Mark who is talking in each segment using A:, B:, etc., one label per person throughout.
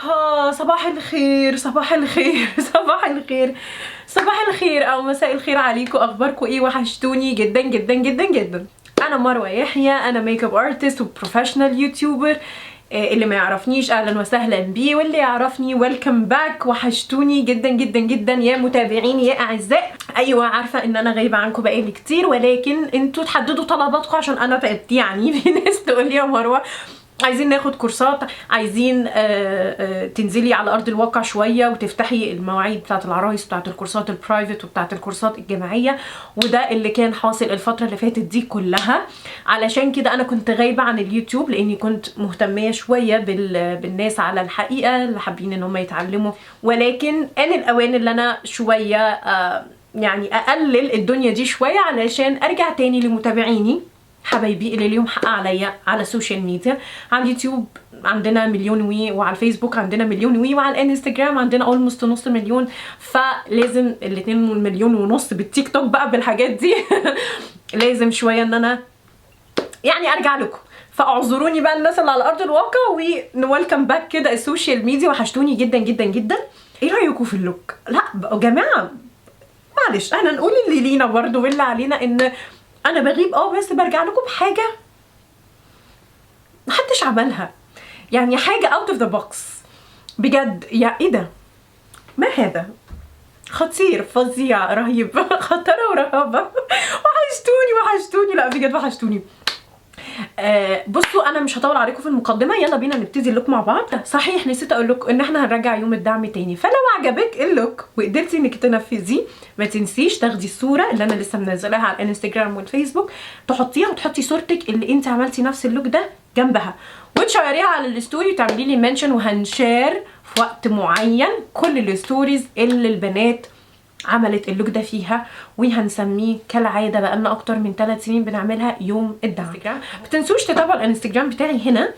A: ها، صباح الخير، صباح الخير، صباح الخير، صباح الخير او مساء الخير عليكم. اخباركم ايه؟ وحشتوني جدا جدا جدا جدا. انا مروه يحيى، انا makeup artist و professional YouTuber. اللي ما يعرفنيش اهلا وسهلا بيه، واللي يعرفني welcome back. وحشتوني جدا جدا جدا يا متابعيني يا اعزاء. ايوه، عارفه ان انا غايبة عنكم بقالي كتير، ولكن انتوا تحددوا طلباتكم عشان انا تعبت. يعني في ناس تقول لي: يا مروه، عايزين ناخد كورسات، عايزين تنزلي على ارض الواقع شوية وتفتحي المواعيد بتاعه العرايس، بتاعه الكورسات ال private وبتاعه الكورسات الجماعيه. وده اللي كان حاصل الفترة اللي فاتت دي كلها. علشان كده انا كنت غايبة عن اليوتيوب، لاني كنت مهتميه شوية بالناس على الحقيقة اللي حابين ان هم يتعلموا. ولكن ان الاوان اللي انا شوية يعني اقلل الدنيا دي شوية علشان ارجع تاني لمتابعيني حبايبي اللي ليهم حق عليا على ال social media. على اليوتيوب عندنا مليون وي، وعلى الفيسبوك عندنا مليون وي، وعلى الانستجرام عندنا almost نص مليون، فلازم الاتنين مليون ونص بالتيك توك بقى بالحاجات دي، لازم شوية ان انا يعني ارجع لكم. فاعذروني بقى الناس اللي على ارض الواقع، و welcome back كده ال social media. وحشتوني جدا جدا جدا. ايه رايكم في ال look؟ لا يا جماعه، معلش، احنا نقول اللي لينا برضو واللي علينا، ان انا بغيب بس برجع لكم بحاجة محدش عملها، يعني حاجة out of the box بجد. يا ايه ده؟ ما هذا؟ خطير، فظيع، رهيب، خطره ورهابه. وحشتوني وحشتوني، لا بجد وحشتوني. بصوا، انا مش هطول عليكم في المقدمه، يلا بينا نبتدي ال look مع بعض. صحيح، نسيت اقول لكم ان احنا هنرجع يوم الدعم تاني، فلو عجبك ال look وقدرتي انك تنفذيه، ما تنسيش تاخدي الصورة اللي انا لسه منزلاها على الانستجرام والفيسبوك، تحطيها وتحطي صورتك اللي انت عملتي نفس ال look ده جنبها، وتشيريها على ال story وتعملي لي mention، وهنشير في وقت معين كل ال stories اللي البنات عملت ال look ده فيها، وهنسميه كالعاده، بقالنا اكتر من 3 سنين بنعملها، يوم الدعم. ما تنسوش تتابعوا الانستجرام بتاعي هنا،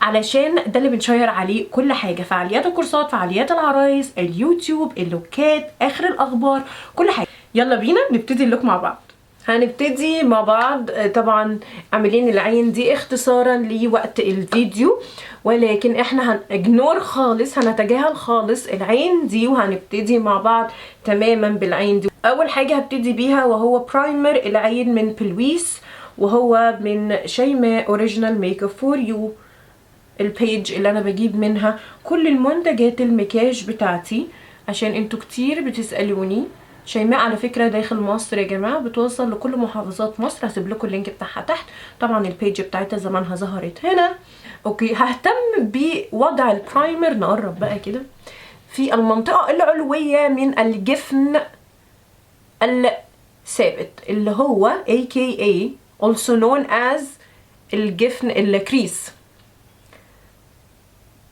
A: علشان ده اللي بنشير عليه كل حاجه: فعاليات الكورسات، فعاليات العرايس، اليوتيوب، اللوكات، اخر الاخبار، كل حاجه. يلا بينا نبتدي ال look مع بعض. هنبتدي مع بعض. طبعا عاملين العين دي اختصارا لوقت الفيديو، ولكن احنا هن ignore خالص، هنتجاهل خالص العين دي، وهنبتدي مع بعض تماما بالعين دي. اول حاجة هبتدي بيها وهو primer العين من بلويس، وهو من شيماء Original Makeup For You، ال page اللي انا بجيب منها كل المنتجات المكياج بتاعتي، عشان انتوا كتير بتسألوني. شيماء على فكرة داخل مصر يا جماعة، بتوصل لكل محافظات مصر. هسيب لكم ال link بتاعها تحت. طبعا ال page بتاعتها زمانها ظهرت هنا. okay، ههتم بوضع ال primer، نقرب بقى كده، في المنطقة العلوية من الجفن الثابت، اللي هو AKA also known as الجفن ال crease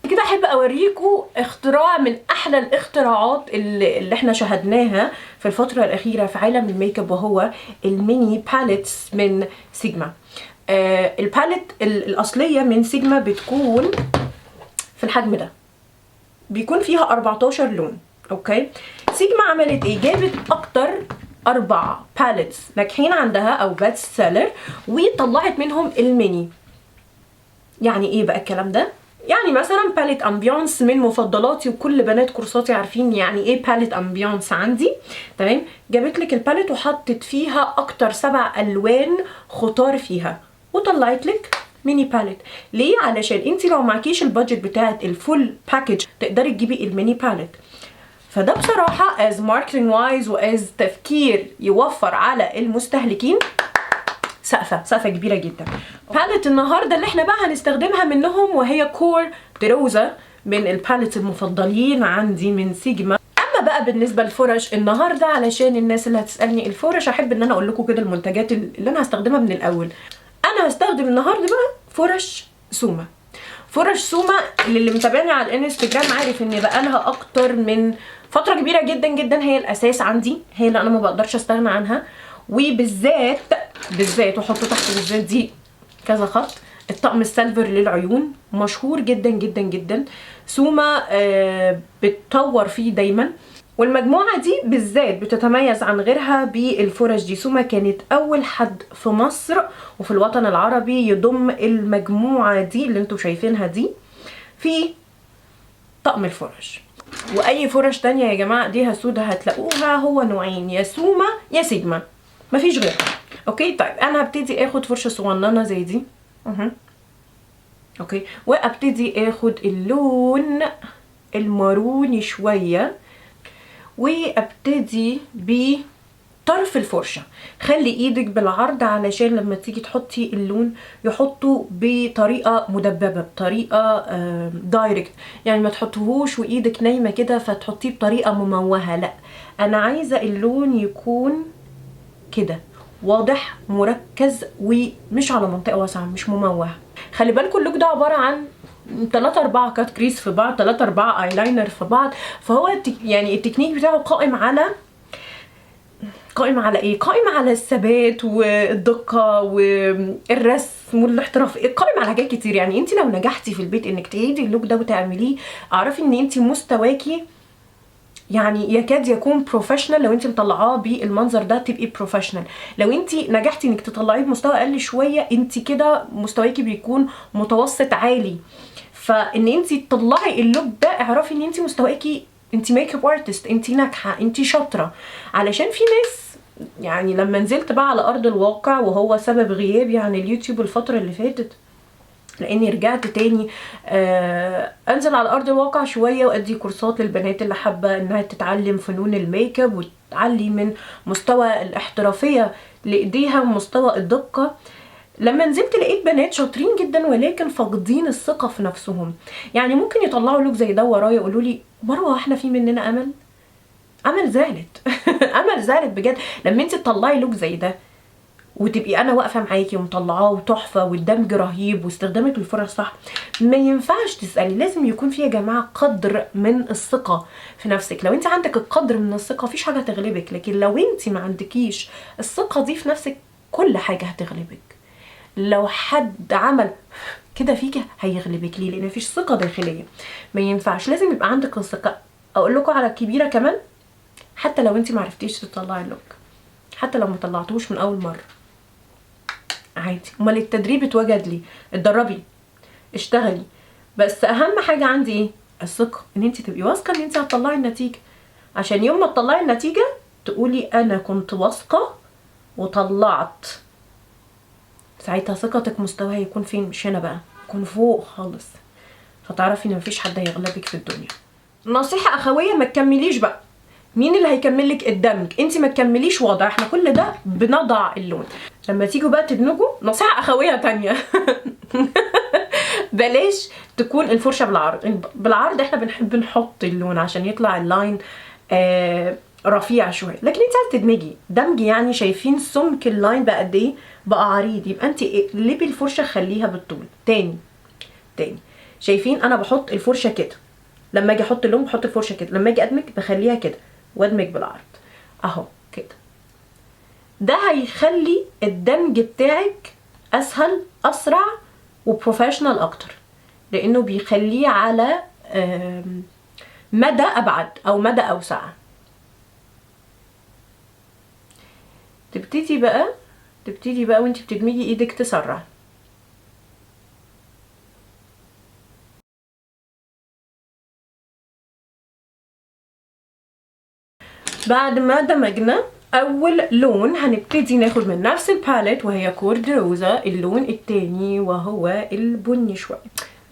A: كده. احب اوريكم اختراع من احلى الاختراعات اللي احنا شاهدناها في الفترة الاخيرة في عالم الميك اب، وهو ال mini palettes من سيجما. ال palette الاصلية من سيجما بتكون في الحجم ده، بيكون فيها 14 لون. okay، سيجما عملت ايه؟ جابت اكتر اربع palettes ناجحين عندها او best seller، وطلعت منهم الميني. يعني ايه بقى الكلام ده؟ يعني مثلا palette Ambiance من مفضلاتي، وكل بنات كورساتي عارفين يعني ايه palette Ambiance عندي، تمام؟ جابت لك ال palette وحطت فيها اكتر سبع الوان خطار فيها، وطلعت لك mini palette. ليه؟ علشان انت لو معكيش ال budget بتاعت ال full package تقدري تجيبي ال mini palette. فده بصراحة as marketing wise و as تفكير يوفر على المستهلكين، سقفة سقفة كبيرة جدا. palette النهاردة اللي احنا بقى هنستخدمها منهم وهي Cor de Rosa، من ال palettes المفضلين عندي من سيجما. اما بقى بالنسبة للفرش النهاردة، علشان الناس اللي هتسألني الفرش، احب ان انا اقول لكم كده المنتجات اللي انا هستخدمها من الاول. انا هستخدم النهاردة بقى فرش سوما. فرش سوما اللي متابعني على الانستجرام عارف ان بقالها اكتر من فترة كبيرة جدا جدا هي الاساس عندي، هي اللي انا ما بقدرش استغنى عنها، وبالذات بالذات، وحطوا تحت بالذات دي كذا خط، الطقم ال silver للعيون مشهور جدا جدا جدا. سوما بتطور فيه دايما، والمجموعة دي بالذات بتتميز عن غيرها بالفرش دي. سوما كانت أول حد في مصر وفي الوطن العربي يضم المجموعة دي اللي انتوا شايفينها دي في طقم الفرش. واي فرش تانية يا جماعة ايديها سودا هتلاقوها هو نوعين، يا سوما يا سيجما، مفيش غيرها. okay طيب انا هبتدي اخد فرشه صغننه زي دي. okay، وابتدي اخد اللون الماروني شوية، وابتدي بطرف الفرشة. خلي ايدك بالعرض علشان لما تيجي تحطي اللون يحطه بطريقة مدببه، بطريقة direct، يعني ما تحطهوش وايدك نايمة كده فتحطيه بطريقة مموهه، لا انا عايزه اللون يكون كده واضح مركز ومش على منطقة واسعة، مش مموه. خلي بالكم ال look ده عبارة عن 3 4 cut crease في بعض، 3 4 ايلاينر في بعض، فهو يعني التكنيك بتاعه قائم على ايه؟ قائم على الثبات والدقه والرسم والاحتراف، قائم على حاجات كتير. يعني انت لو نجحتي في البيت انك تعيدي ال look ده وتعمليه، اعرفي ان انت مستواكي يعني يكاد يكون professional. لو انت مطلعاه بالمنظر ده تبقي professional. لو انت نجحتي انك تطلعيه بمستوى اقل شوية، انت كده مستواكي بيكون متوسط عالي. فان انت تطلعي ال look ده اعرفي ان انت مستواكي، انت makeup artist، انت ناجحة، انت شاطرة. علشان في ناس يعني لما نزلت بقى على ارض الواقع، وهو سبب غيابي عن اليوتيوب الفترة اللي فاتت، لاني رجعت تاني انزل على ارض الواقع شوية وادي كورسات للبنات اللي حابة انها تتعلم فنون الميك اب وتعلي من مستوى الاحترافية لايديها ومستوى الدقة. لما نزلت لقيت بنات شاطرين جدا ولكن فاقدين الثقة في نفسهم. يعني ممكن يطلعوا look زي ده ورايا يقولوا لي مروه احنا في مننا امل؟ امل زعلت امل زعلت بجد. لما انت تطلعي look زي ده وتبقي انا واقفة معاكي ومطلعاه وتحفه والدمج رهيب واستخدامك للفرش صح، ما ينفعش تسالي. لازم يكون في يا جماعة قدر من الثقة في نفسك. لو انت عندك القدر من الثقة مفيش حاجة هتغلبك، لكن لو انت ما عندكيش الثقة دي في نفسك كل حاجة هتغلبك. لو حد عمل كده فيكي هيغلبك. ليه؟ لان مفيش ثقة داخلية. ما ينفعش، لازم يبقى عندك الثقة. اقول لكم على الكبيرة كمان، حتى لو انت ما عرفتيش تطلعي ال look، حتى لو ما طلعتوش من اول مرة عادي. امال التدريب اتوجد ليه؟ اتدربي، اشتغلي، بس اهم حاجة عندي ايه؟ الثقة، ان انت تبقي واثقة ان انت هتطلعي النتيجة، عشان يوم ما تطلعي النتيجة تقولي انا كنت واثقة وطلعت. ساعتها ثقتك مستواها يكون فين؟ مش هنا بقى، يكون فوق خالص، فتعرفي ان مفيش حد هيغلبك في الدنيا. نصيحة اخويه، ما تكمليش بقى. مين اللي هيكمل لك الدمج؟ انت ما تكمليش وضع، احنا كل ده بنضع اللون. لما تيجوا بقى تدمجوا، نصيحة اخويه تانية بلاش تكون الفرشة بالعرض. بالعرض احنا بنحب نحط اللون عشان يطلع ال line رفيع شوية، لكن انت عايزه تدمجي دمج، يعني شايفين سمك ال line بقى قد ايه؟ بقى عريض، يبقى انت اقلبي الفرشة خليها بالطول. تاني تاني، شايفين انا بحط الفرشة كده، لما اجي احط اللون بحط الفرشة كده، لما اجي ادمج بخليها كده وادمج بالعرض اهو كده. ده هيخلي الدمج بتاعك اسهل، اسرع، و professional اكتر، لانه بيخليه على مدى ابعد او مدى اوسع. تبتدي بقى وانت بتدمجي ايدك تسرع. بعد ما دمجنا اول لون هنبتدي ناخد من نفس ال palette وهي Cordrosa اللون التاني وهو البني شوية.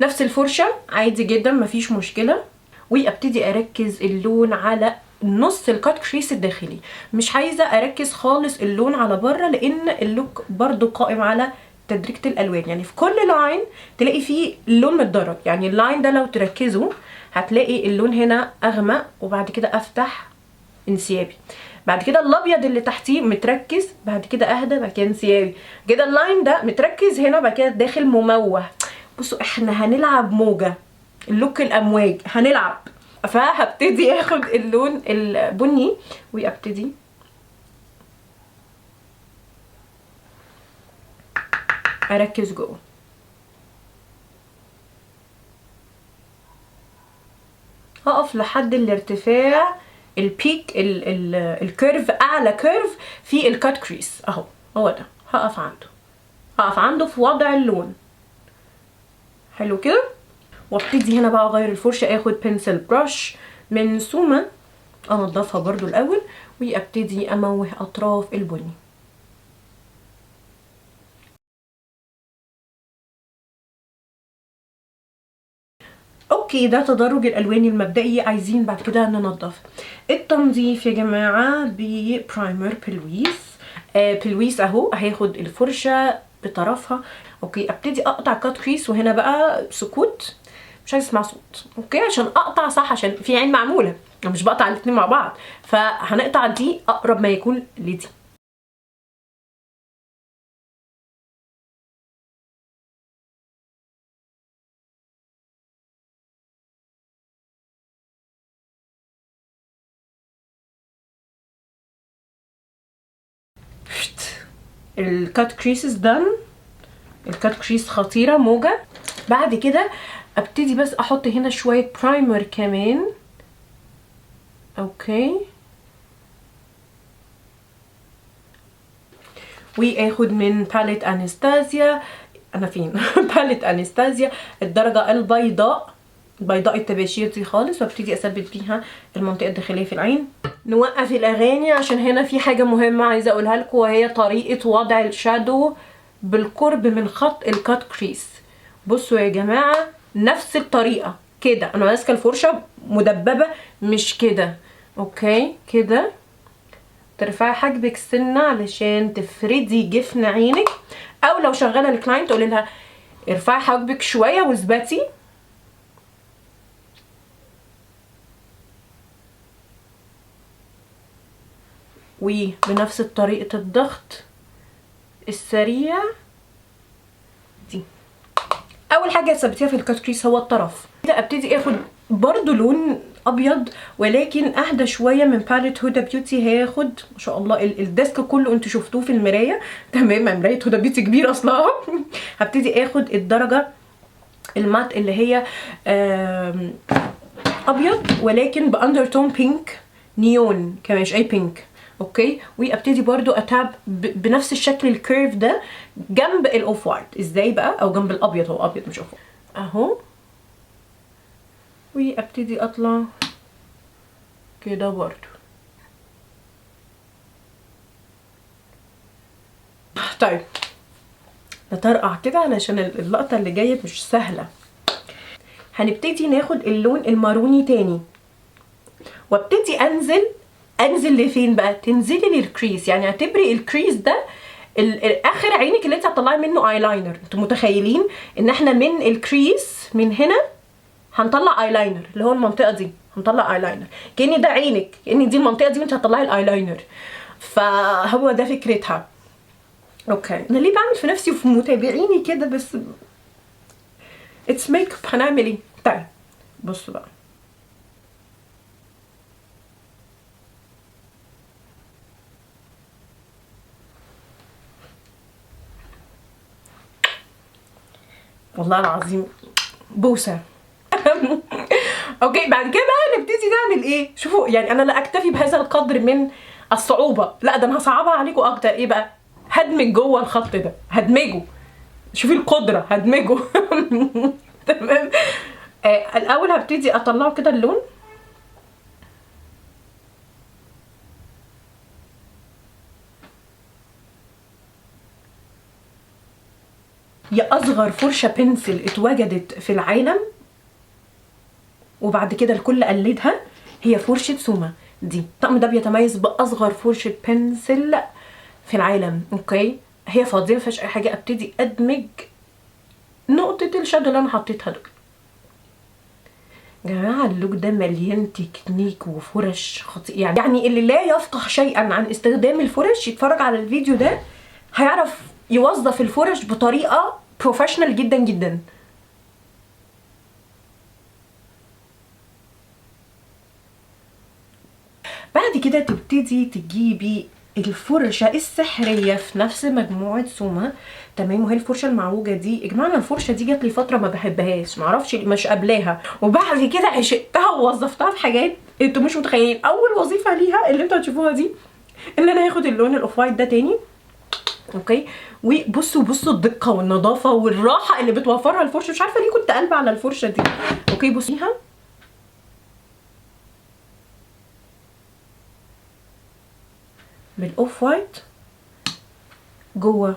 A: نفس الفرشة عادي جدا مفيش مشكلة، وابتدي اركز اللون على نص ال cut crease الداخلي. مش عايزه اركز خالص اللون على بره لان ال look برضو قائم على تدريجة الالوان، يعني في كل line تلاقي فيه لون متدرج. يعني ال line ده لو تركزوا هتلاقي اللون هنا اغمق وبعد كده افتح انسيابي، بعد كده الابيض اللي تحتيه متركز، بعد كده اهدى، بعد كده انسيابي، كده ال line ده متركز هنا، بعد كده داخل مموه. بصوا احنا هنلعب موجه، ال look الامواج هنلعب. فهبتدي اخد اللون البني وابتدي اركز جوه. هقف لحد الارتفاع ال peak ال curve، اعلى curve في ال cut crease اهو، هو ده هقف عنده في وضع اللون. حلو كده. وابتدي هنا بقى اغير الفرشة، اخد pencil brush من سوما، انضفها برضو الاول، وابتدي اموه اطراف البني. okay، ده تدرج الالوان المبدئي. عايزين بعد كده ننظف. التنظيف يا جماعة ب primer بلويس. بلويس اهو، هاخد الفرشة بطرفها. okay، ابتدي اقطع cut crease، وهنا بقى سكوت، مش عايز اسمع صوت. okay، عشان اقطع صح، عشان في عين معمولة، انا مش بقطع الاتنين مع بعض، فهنقطع دي اقرب ما يكون لدي. ال cut creases done، ال cut crease خطيرة موجه. بعد كده ابتدي بس احط هنا شوية primer كمان. okay، واخد من palette انستازيا، انا فين؟ palette انستازيا الدرجة البيضاء، البيضاء التباشير دي خالص، وابتدي اثبت بيها المنطقة الداخلية في العين. نوقف الاغاني عشان هنا في حاجة مهمة عايزه اقولها لكم، وهي طريقه وضع ال shadow بالقرب من خط ال cut crease. بصوا يا جماعة، نفس الطريقة كده، انا ماسكه الفرشة مدببه مش كده. okay كده ترفعي حاجبك سنة علشان تفردي جفن عينك، او لو شغالة ال client قولي لها ارفعي حاجبك شوية واثبتي. وبنفس طريقه الضغط السريع دي. اول حاجة ثبتيها في ال cut crease هو الطرف. كده ابتدي اخد برضو لون ابيض ولكن اهدى شوية من palette هدى بيوتي. هاخد ما شاء الله ال desk كله انتوا شفتوه في المراية، تمام، مراية هدى بيوتي كبيرة اصلا. هبتدي اخد الدرجة ال matte اللي هي ابيض ولكن ب undertone pink نيون كمان، مش اي pink. okay، وابتدي برضو ا tap بنفس الشكل ال curve ده جنب ال off white. ازاي بقى؟ او جنب الابيض، هو ابيض مش off white اهو. وابتدي اطلع كده برضو. طيب نطرقع كده علشان اللقطة اللي جاية مش سهلة. هنبتدي ناخد اللون الماروني تاني، وابتدي انزل لفين بقى؟ تنزلي لل crease، يعني اعتبري ال crease ده اخر عينك اللي انت هتطلعي منه ايلاينر. انتوا متخيلين ان احنا من ال crease من هنا هنطلع ايلاينر، اللي هو المنطقة دي هنطلع ايلاينر، كأن ده عينك، كأن دي المنطقة دي وانت هتطلعي الايلاينر. فهو ده فكرتها. okay، انا ليه بعمل في نفسي وفي متابعيني كده؟ بس it's makeup، هنعمل ايه؟ طيب بصوا بقى، والله العظيم بوسه. okay، بعد كده بقى نبتدي نعمل ايه؟ شوفوا يعني انا لا اكتفي بهذا القدر من الصعوبة، لا ده انا هصعبها عليكم اكتر. ايه بقى؟ هدمج جوه الخط ده، هدمجه، شوفي القدرة، هدمجه. تمام. الاول هبتدي اطلعه كده اللون، يا اصغر فرشه pencil اتوجدت في العالم وبعد كده الكل قلدها، هي فرشه سوما دي. الطقم ده بيتميز باصغر فرشه pencil في العالم. okay، هي فاضية مفيهاش اي حاجة. ابتدي ادمج نقطة ال shadow اللي انا حطيتها دول. جماعة ال look ده مليان تكنيك وفرش خطير، يعني اللي لا يفقه شيئا عن استخدام الفرش يتفرج على الفيديو ده هيعرف يوظف الفرش بطريقة professional جدا جدا. بعد كده تبتدي تجيبي الفرشة السحريه في نفس مجموعة سوما، تمام، وهي الفرشة المعوجه دي. يا جماعة انا الفرشة دي جات لي فترة ما بحبهاش، ما اعرفش مش قابلاها، وبعد كده عشقتها ووظفتها في حاجات انتوا مش متخيلين. اول وظيفة ليها اللي انتوا هتشوفوها دي، اللي انا هاخد اللون ال off white ده تاني okay، وبصوا بصوا الدقة والنظافة والراحة اللي بتوفرها الفرشة. مش عارفه ليه كنت قلبه على الفرشة دي. okay بصيها، بال off white جوه.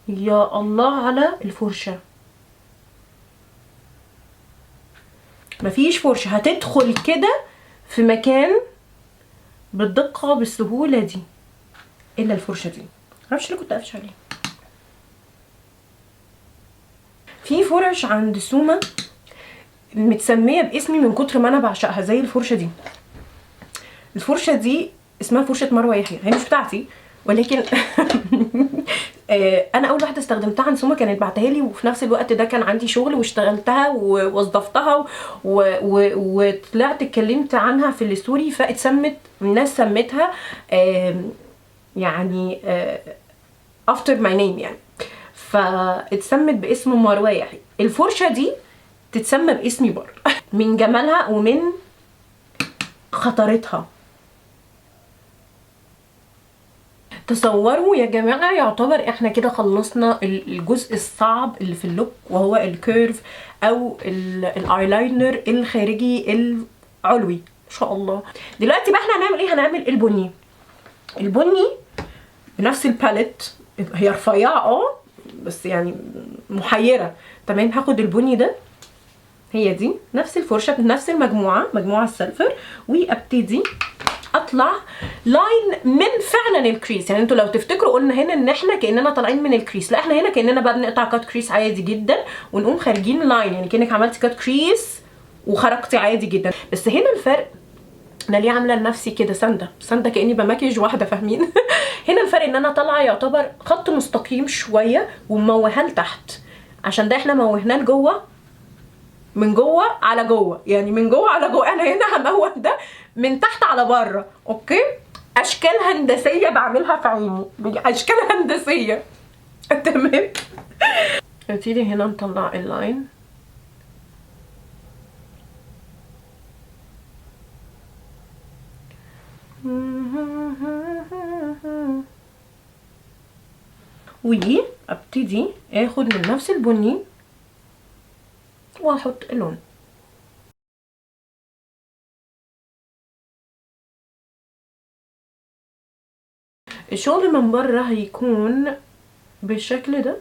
A: يا الله على الفرشة، مفيش فرشه هتدخل كده في مكان بالدقه بالسهولة دي الا الفرشة دي. معرفش ليه كنت قافشه عليها. في فرش عند سوما متسميه باسمي من كتر ما انا بعشقها، زي الفرشة دي. الفرشة دي اسمها فرشه مروه يحيى، هي مش بتاعتي ولكن انا اول واحدة استخدمتها عند سوما كانت بعتها لي، وفي نفس الوقت ده كان عندي شغل واشتغلتها ووظفتها وطلعت اتكلمت عنها في ال story، فاتسمت، الناس سمتها يعني after my name يعني، فاتسمت باسم مروه يحيى. الفرشة دي تتسمى باسمي برضه من جمالها ومن خطرتها. تصوروا يا جماعة، يعتبر احنا كده خلصنا الجزء الصعب اللي في ال look، وهو ال curve او الايلاينر الخارجي العلوي ان شاء الله. دلوقتي بقى احنا هنعمل ايه؟ هنعمل البني. البني بنفس ال palette، هي رفيعة بس يعني محيره. تمام، هاخد البني ده، هي دي نفس الفرشة بنفس المجموعة، مجموعة ال silver، وابتدي اطلع line من فعلا ال crease. يعني انتوا لو تفتكروا قلنا هنا ان احنا كاننا طالعين من ال crease، لا احنا هنا كاننا بقى بنقطع cut crease عادي جدا ونقوم خارجين line، يعني كانك عملتي cut crease وخرجتي عادي جدا. بس هنا الفرق، انا ليه عامله لنفسي كده سنده سنده كاني بماكيج واحدة، فاهمين؟ هنا الفرق ان انا طالعه يعتبر خط مستقيم شوية وموهاه لتحت، عشان ده احنا موهناه لجوه، من جوه على جوه، يعني من جوه على جوه. انا هنا هموه ده من تحت على بره. okay، اشكال هندسية بعملها في عيني، اشكال هندسية. تمام، نبتدي هنا نطلع ال line. وابتدي اخد من نفس البني واحط اللون. الشغل من بره هيكون بالشكل ده،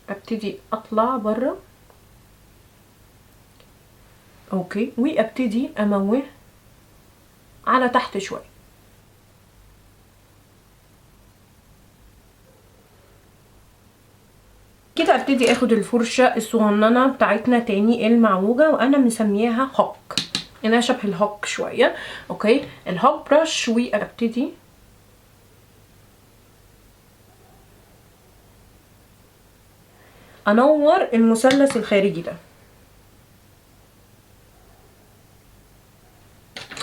A: ابتدي اطلع بره. okay، وابتدي اموه على تحت شوية. كده ابتدي اخد الفرشة الصغننه بتاعتنا تاني المعوجه، وانا مسمياها hawk، انا شبه ال hawk شوية. okay، ال hawk brush، وابتدي انور المثلث الخارجي ده.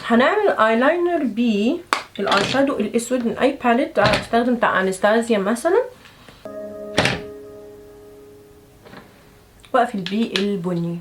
A: هنعمل ايلاينر بي ال eye shadow الاسود من اي palette، هستخدم بتاع انستازيا مثلا، واقفل بيه البني.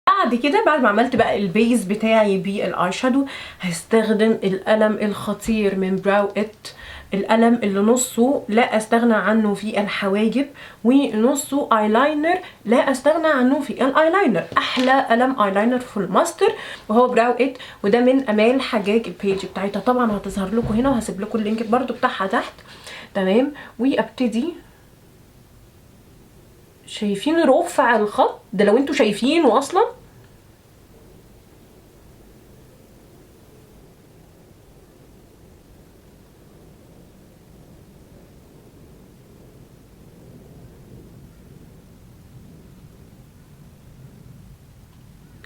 A: بعد كده، بعد ما عملت بقى ال base بتاعي بال eye shadow، هستخدم القلم الخطير من Brow It، القلم اللي نصه لا استغنى عنه في الحواجب ونصه ايلاينر لا استغنى عنه في الايلاينر. احلى قلم ايلاينر في الماستر وهو Brow It، وده من امال حجاج، ال page بتاعتها طبعا هتظهر لكم هنا، وهسيب لكم ال link برده بتاعها تحت. تمام، وابتدي. شايفين رفع الخط ده؟ لو انتوا شايفينه اصلا.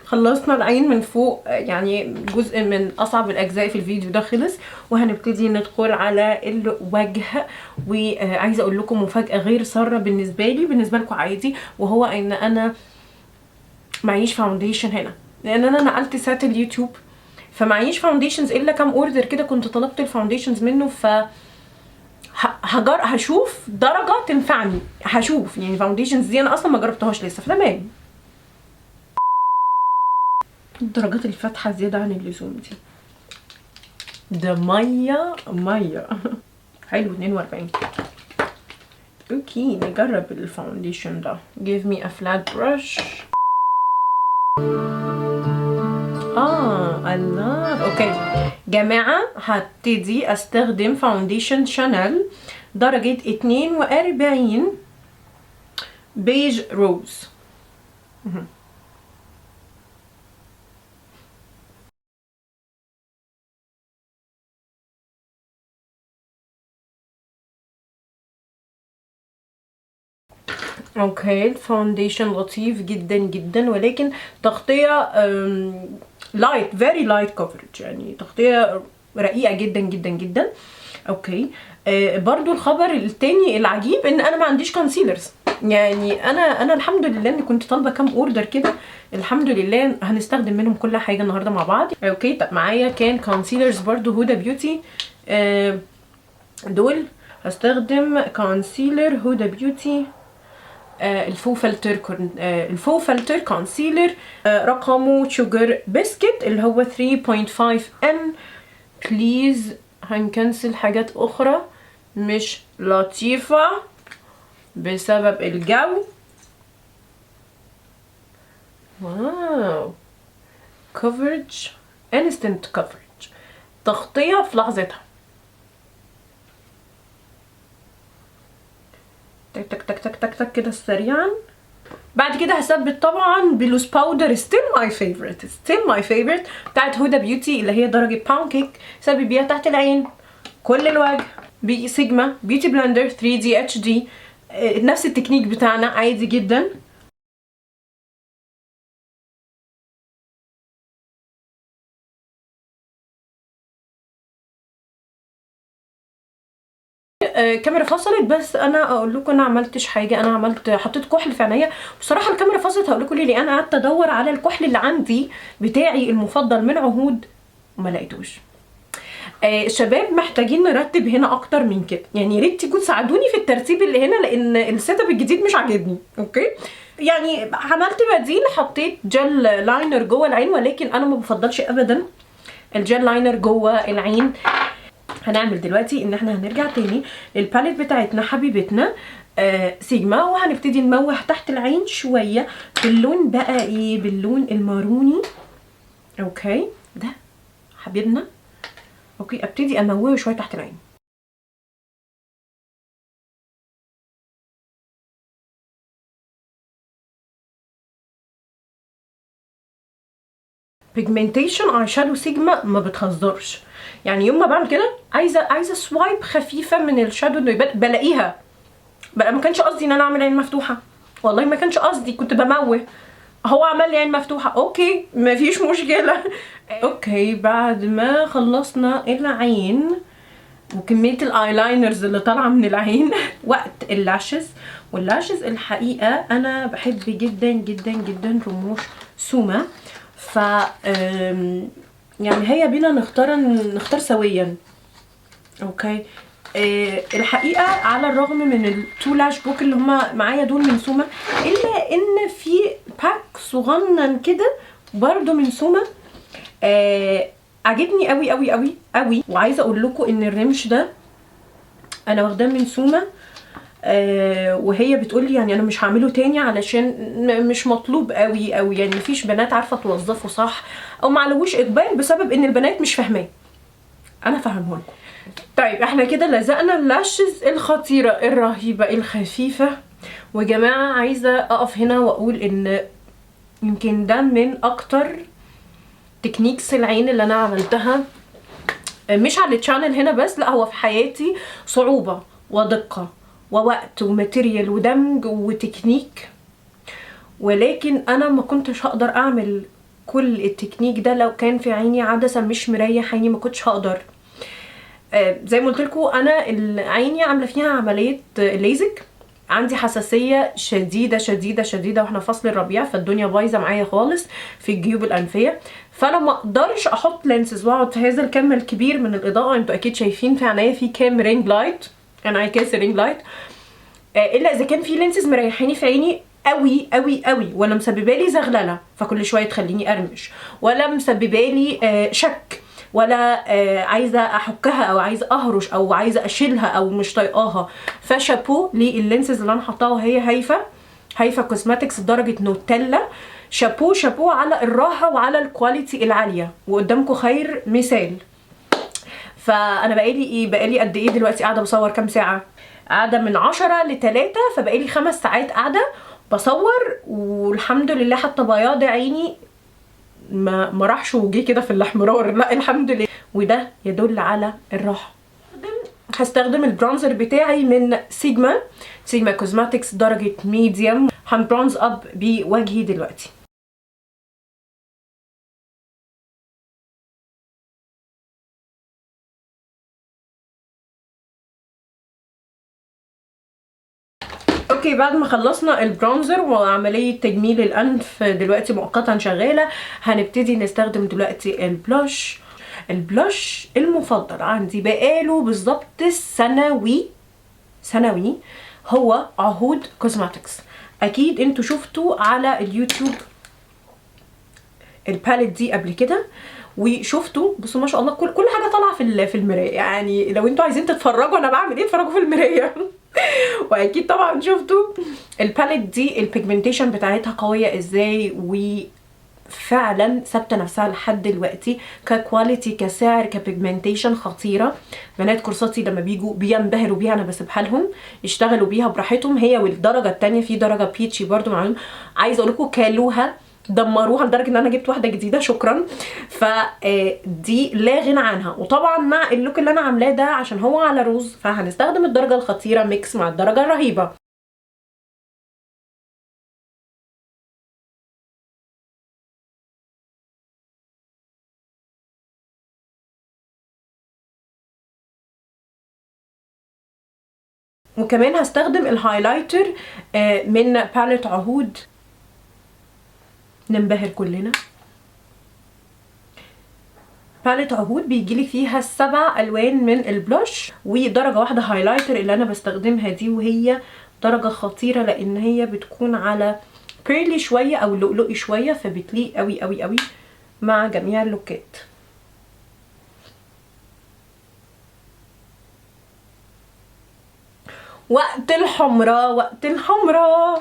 A: خلصنا العين من فوق، يعني جزء من اصعب الاجزاء في الفيديو ده خلص، وهنبتدي ندخل على الوجه. وعايزه اقول لكم مفاجاة غير ساره بالنسبة لي، بالنسبة لكم عادي، وهو ان انا معيش foundation هنا، لان انا نقلت set اليوتيوب فمعيش foundations الا كام order كده كنت طلبت ال foundations منه، ف هشوف درجه تنفعني، هشوف يعني foundations دي انا اصلا ما جربتهاش لسه، فتمام. الدرجات الفاتحة زيادة عن اللزوم دي، ده مية مية. حلو 42. okay نجرب ال foundation ده. give me a flat brush. الله. okay جماعة، هبتدي استخدم foundation شانيل درجة 42 beige rose. okay ال foundation لطيف جدا جدا، ولكن تغطية light، very light coverage، يعني تغطية رقيقة جدا جدا جدا. okay برضو الخبر التاني العجيب ان انا ما عنديش concealers، يعني انا الحمد لله اني كنت طالبه كام order كده، الحمد لله هنستخدم منهم كل حاجة النهارده مع بعض. okay طب معايا كان concealers برضو Huda Beauty، دول هستخدم concealer Huda Beauty، ال Faux Filter ال Faux Filter concealer، رقمه Sugar Biscuit اللي هو 3.5 N. please هنكنسل حاجات اخرى مش لطيفة بسبب الجو. wow coverage، instant coverage، تغطية في لحظتها. تك تك تك تك تك تك كده سريعا. بعد كده هثبت طبعا ب loose powder، still my favorite، still my favorite بتاعت Huda Beauty اللي هي درجة pound cake. ثبت بيها تحت العين، كل الوجه، ب Sigma Beauty Blender 3D HD، نفس التكنيك بتاعنا عادي جدا. الكاميرا فصلت، بس انا اقول لكم انا عملتش حاجة، انا حطيت كحل في عينيا. بصراحة الكاميرا فصلت، هقول لكم ليه، لان انا قعدت ادور على الكحل اللي عندي بتاعي المفضل من عهود وما لقيتوش. الشباب محتاجين نرتب هنا اكتر من كده، يعني يا ريت تيجوا تساعدوني في الترتيب اللي هنا، لان ال setup الجديد مش عاجبني. okay يعني عملت بديل، حطيت gel liner جوه العين، ولكن انا ما بفضلش ابدا ال gel liner جوه العين. هنعمل دلوقتي ان احنا هنرجع تاني لل palette بتاعتنا حبيبتنا سيجما، وهنبتدي نموه تحت العين شوية باللون بقى ايه، باللون الماروني. okay ده حبيبنا. okay ابتدي اموهه شوية تحت العين. pigmentation eyeshadow سيجما ما بتهزرش، يعني يوم ما بعمل كده عايزه swipe خفيفة من ال shadow انه يبان، بلاقيها بقى. ما كانش قصدي ان انا اعمل عين مفتوحة، والله ما كانش قصدي، كنت بموه، هو عمل لي عين مفتوحة. okay مفيش مشكلة. okay بعد ما خلصنا العين وكمية ال eyeliners اللي طالعه من العين، وقت ال lashes. وال lashes الحقيقة انا بحب جدا جدا جدا رموش سوما، ف يعني هيا بينا نختار سويا. okay الحقيقة على الرغم من ال two lash book اللي هما معايا دول من سوما، الا ان في pack صغنن كده برضو من سوما، عجبني قوي قوي قوي قوي. وعايزه اقول لكم ان الرمش ده انا واخداه من سوما، وهي بتقولي يعني انا مش هعمله تاني علشان مش مطلوب قوي، او يعني مفيش بنات عارفه توظفه صح، او ما علوش اقبال بسبب ان البنات مش فاهماه. انا فاهمه لكم. طيب احنا كده لزقنا ال lashes الخطيرة الرهيبة الخفيفة. وجماعه عايزه اقف هنا واقول ان يمكن ده من اكتر techniques العين اللي انا عملتها، مش على ال channel هنا بس، لا هو في حياتي، صعوبة ودقة ووقت و material ودمج وتكنيك، ولكن انا ما كنتش هقدر اعمل كل التكنيك ده لو كان في عيني عدسة مش مريح عيني، ما كنتش هقدر. زي ما قلت لكم انا عيني عامله فيها عملية ليزك، عندي حساسية شديدة شديدة شديدة، واحنا فصل الربيع فالدنيا بايظة معايا خالص في الجيوب الانفيه، فانا ما اقدرش احط lenses واقعد في هذا الكم الكبير من الاضاءة. انتوا اكيد شايفين في عينيا في كام ring light. انعكاس ال ring light، الا اذا كان في lenses مريحاني في عيني قوي قوي قوي، ولا مسببه لي زغلله فكل شوية تخليني ارمش، ولا مسببه لي شك، ولا عايزه احكها او عايزه اهرش او عايزه اشيلها او مش طايقاها. فشابو لل lenses اللي انا حطاها، وهي هيفا، هيفا Cosmetics درجه نوتيلا. شابو شابو على الراحة وعلى ال quality العالية، وقدامكم خير مثال. فانا بقالي ايه، بقالي قد ايه دلوقتي قاعدة بصور؟ كام ساعة قاعدة؟ من 10 ل 3، فبقالي 5 ساعات قاعدة بصور، والحمد لله حتى بياض عيني ما راحش وجي كده في الاحمرار، لا الحمد لله، وده يدل على الراحة. هستخدم ال bronzer بتاعي من سيجما، Sigma Cosmetics درجه medium. هن bronze up بوجهي دلوقتي. okay، بعد ما خلصنا ال bronzer وعملية تجميل الانف دلوقتي مؤقتا شغالة، هنبتدي نستخدم دلوقتي ال blush. ال blush المفضل عندي بقاله بالظبط سنوي سنوي، هو عهود Cosmetics. اكيد انتوا شفتوا على اليوتيوب ال palette دي قبل كده، وشفتوا بصوا ما شاء الله كل حاجة طالعه في المراية، يعني لو انتوا عايزين تتفرجوا انا بعمل ايه اتفرجوا في المراية. واكيد طبعا شفتوا ال palette دي ال pigmentation بتاعتها قوية ازاي، وفعلا ثابتة نفسها لحد دلوقتي ك quality كسعر ك pigmentation خطيرة. بنات كورساتي لما بيجوا بينبهروا بيها، انا بسيبها لهم يشتغلوا بيها براحتهم، هي والدرجة الثانية في درجه peachy برده معاهم. عايزه اقول لكم كلوها دمروها لدرجة ان انا جبت واحدة جديدة، شكرا. فدي لا غنى عنها. وطبعا مع ال look اللي انا عاملاه ده عشان هو على روز، فهنستخدم الدرجة الخطيرة mix مع الدرجة الرهيبة. وكمان هستخدم ال highlighter من palette عهود، ننبهر كلنا. palette عهود بيجيلي فيها 7 الوان من ال blush ودرجة واحدة highlighter اللي انا بستخدمها دي، وهي درجه خطيرة لان هي بتكون على pearly شوية او لؤلؤي شوية، فبتليق قوي قوي قوي مع جميع اللوكات. وقت الحمرة، وقت الحمرة،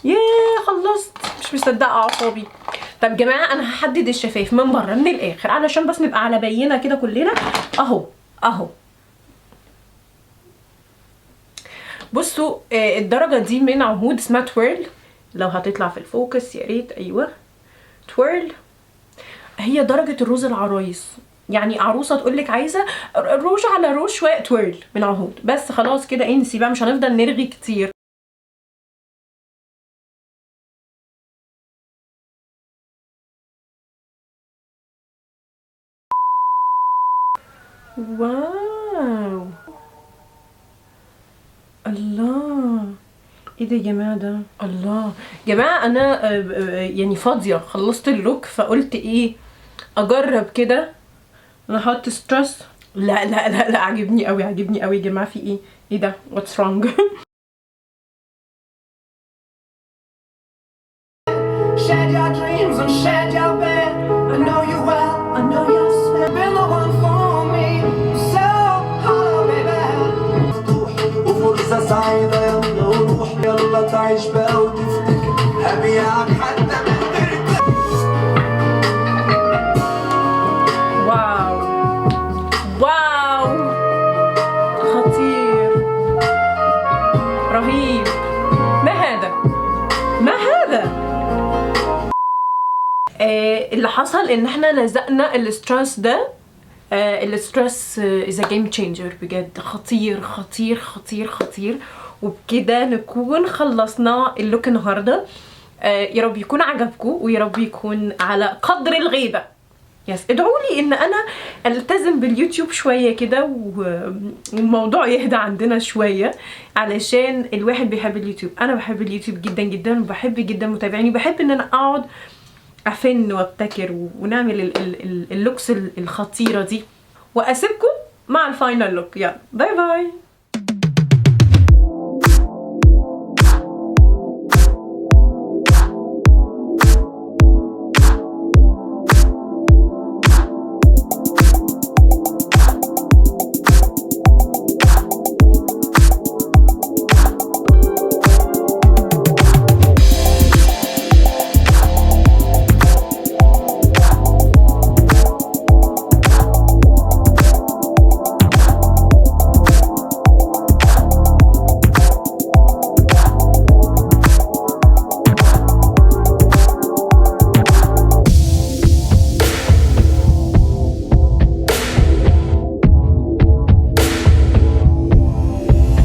A: ياه خلصت، مش مصدقه اعصابي. طب جماعة انا هحدد الشفايف من بره من الاخر علشان بس نبقى على بينه كده كلنا. اهو اهو بصوا، الدرجة دي من عهود اسمها twirl، لو هتطلع في ال focus يا ريت. ايوه twirl، هي درجه الروز العرايس، يعني عروسه تقول لك عايزه روج على روج شوية، twirl من عهود بس. خلاص كده انسي بقى، مش هنفضل نرغي كتير. wow الله، ايه ده يا جماعة؟ ده الله جماعة، انا يعني فاضية، خلصت ال look فقلت ايه اجرب كده نحط ستريس. لا لا لا لا، عجبني قوي، عجبني قوي يا جماعة. في ايه؟ ايه ده؟ what's wrong؟
B: Shed your dreams and shed your bed. I know you well, I know your smell. Been the one for me, so hollow, baby.
C: مفتوح وفرصة سعيدة، يلا وروح، يلا تعيش بقى وتفتكر هبيعك حتى من غير.
A: wow wow، خطير رهيب. ما هذا؟ ما هذا؟ اللي حصل ان احنا لزقنا الستريس ده. ال strass is a game changer بجد، خطير خطير خطير خطير. وبكده نكون خلصنا ال look النهارده. يا رب يكون عجبكم ويا رب يكون على قدر الغيبة. yes، ادعوا لي ان انا التزم باليوتيوب شوية كده والموضوع يهدى عندنا شوية، علشان الواحد بيحب اليوتيوب. انا بحب اليوتيوب جدا جدا، وبحب جدا متابعيني، وبحب ان انا اقعد افن وابتكر ونعمل ال looks الخطيرة دي. واسيبكم مع ال final look. يلا bye bye.